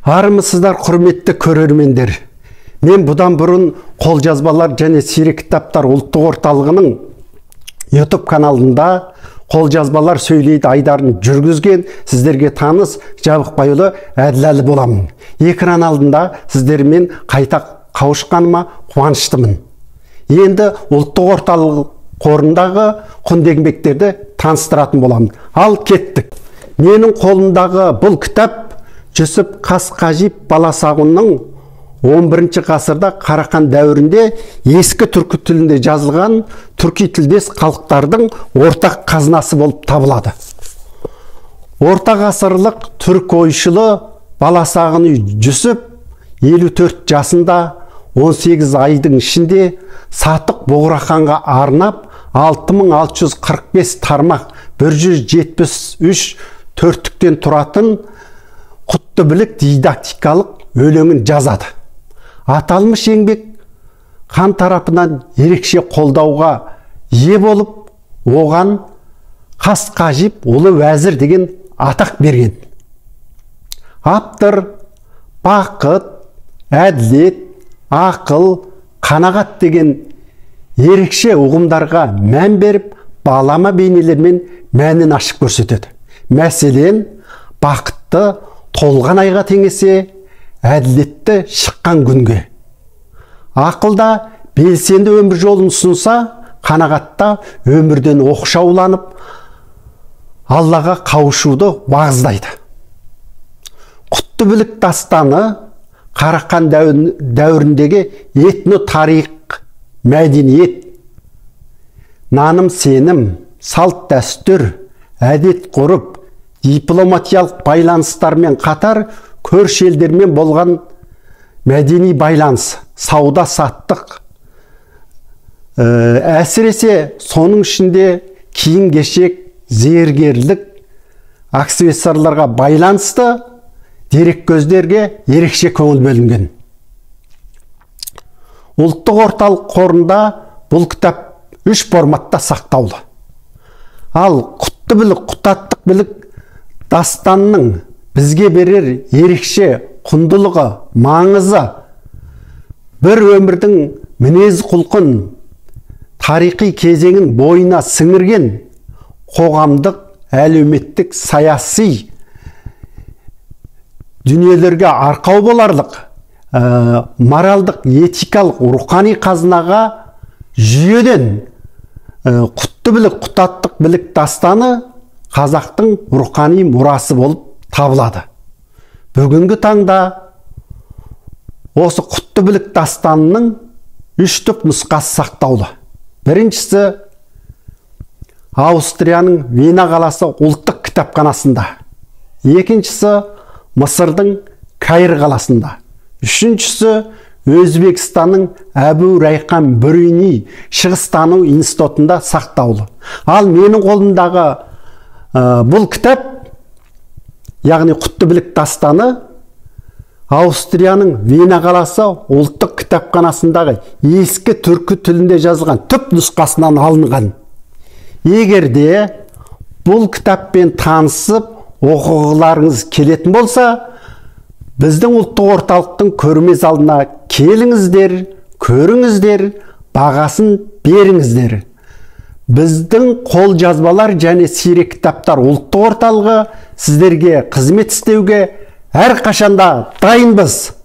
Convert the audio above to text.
Армысыздар, құрметті көрермендер. Мен бұдан бұрын қолжазбалар және сирек кітаптар ұлттық орталығының YouTube каналында қолжазбалар сөйлейді айдарын жүргізген сіздерге таныс Жабықбайұлы Әділәлі боламын. Экран алдында сіздермен қайта қауышқаныма қуаныштымын. Енді ұлттық орталық қорындағы құнды еңбектерді таныстыратын боламын. Ал кеттік. Менің қолымдағы бұл кітап Жүсіп Қас Қажип Баласағұнның 11 ғасырда Қарахан дәуірінде ескі түркі тілінде жазылған түркі тілдес халықтардың ортақ қазынасы болып табылады. Орта ғасырлық түрк ойшылы Баласағұн Жүсіп 54 жасында 18 айдың ішінде Сатық Бұғраханға арнап 6645 тармақ 173 төрттіктен тұратын құтты білік дидактикалық өлеңін жазады. Аталмыш еңбек хан тарапынан ерекше қолдауға ие болып, оған Қас Қажип ұлы уәзір деген атақ берген. Автор бақыт, әділет, ақыл, қанағат деген ерекше ұғымдарға мән беріп, балама бейнелермен мәнін ашып көрсетеді. Мәселен, бақытты толған айға теңесе, әділетті шыққан күнге. Ақылда белсенді өмір жолын ұсынса, қанағатта өмірден оқшауланып, Аллаға қауышуды уағыздайды. Құтты білік дастаны Қарахан дәуіріндегі этно-тарих, мәдениет, наным сенім, салт дәстүр, әдет ғұрып, дипломатиялық байланыстармен қатар көрші елдермен болған мәдени байланыс, сауда саттық, әсіресе соның ішінде киім-кешек, зергерлік, аксессуарларға байланысты дереккөздерге ерекше көңіл бөлінген. Ұлттық орталық қорында бұл кітап 3 форматта сақтаулы. Ал құтты білік, құтаттық білік дастанның бізге берер ерекше құндылығы, маңызы бір өмірдің мінез құлқын, тарихи кезеңін бойына сіңірген қоғамдық, әлеуметтік, саяси дүниелерге арқау боларлық, моральдық, этикалық, рухани қазынаға жүйеден құтты білік, құтаттық білік дастаны қазақтың рухани мұрасы болып табылады. Бүгінгі таңда осы құтты білік дастанының 3 түп нұсқасы сақтаулы. Біріншісі Аустрияның Вена қаласы ұлттық кітапханасында. Екіншісі Мысырдың Каир қаласында. Үшіншісі Өзбекстанның Әбу Райхан Бируни Шығыстану институтында сақтаулы. Ал менің қолымдағы бұл кітап, яғни құтты білік дастаны, Аустрияның Вена қаласы ұлттық кітапханасындағы ескі түркі тілінде жазылған түп нұсқасынан алынған. Егер де бұл кітаппен танысып оқығыларыңыз келетін болса, біздің ұлттық орталықтың көрме залына келіңіздер, көріңіздер, бағасын беріңіздер. Біздің қолжазбалар және сирек кітаптар ұлттық орталығы сіздерге қызмет істеуге әрқашанда дайынбыз.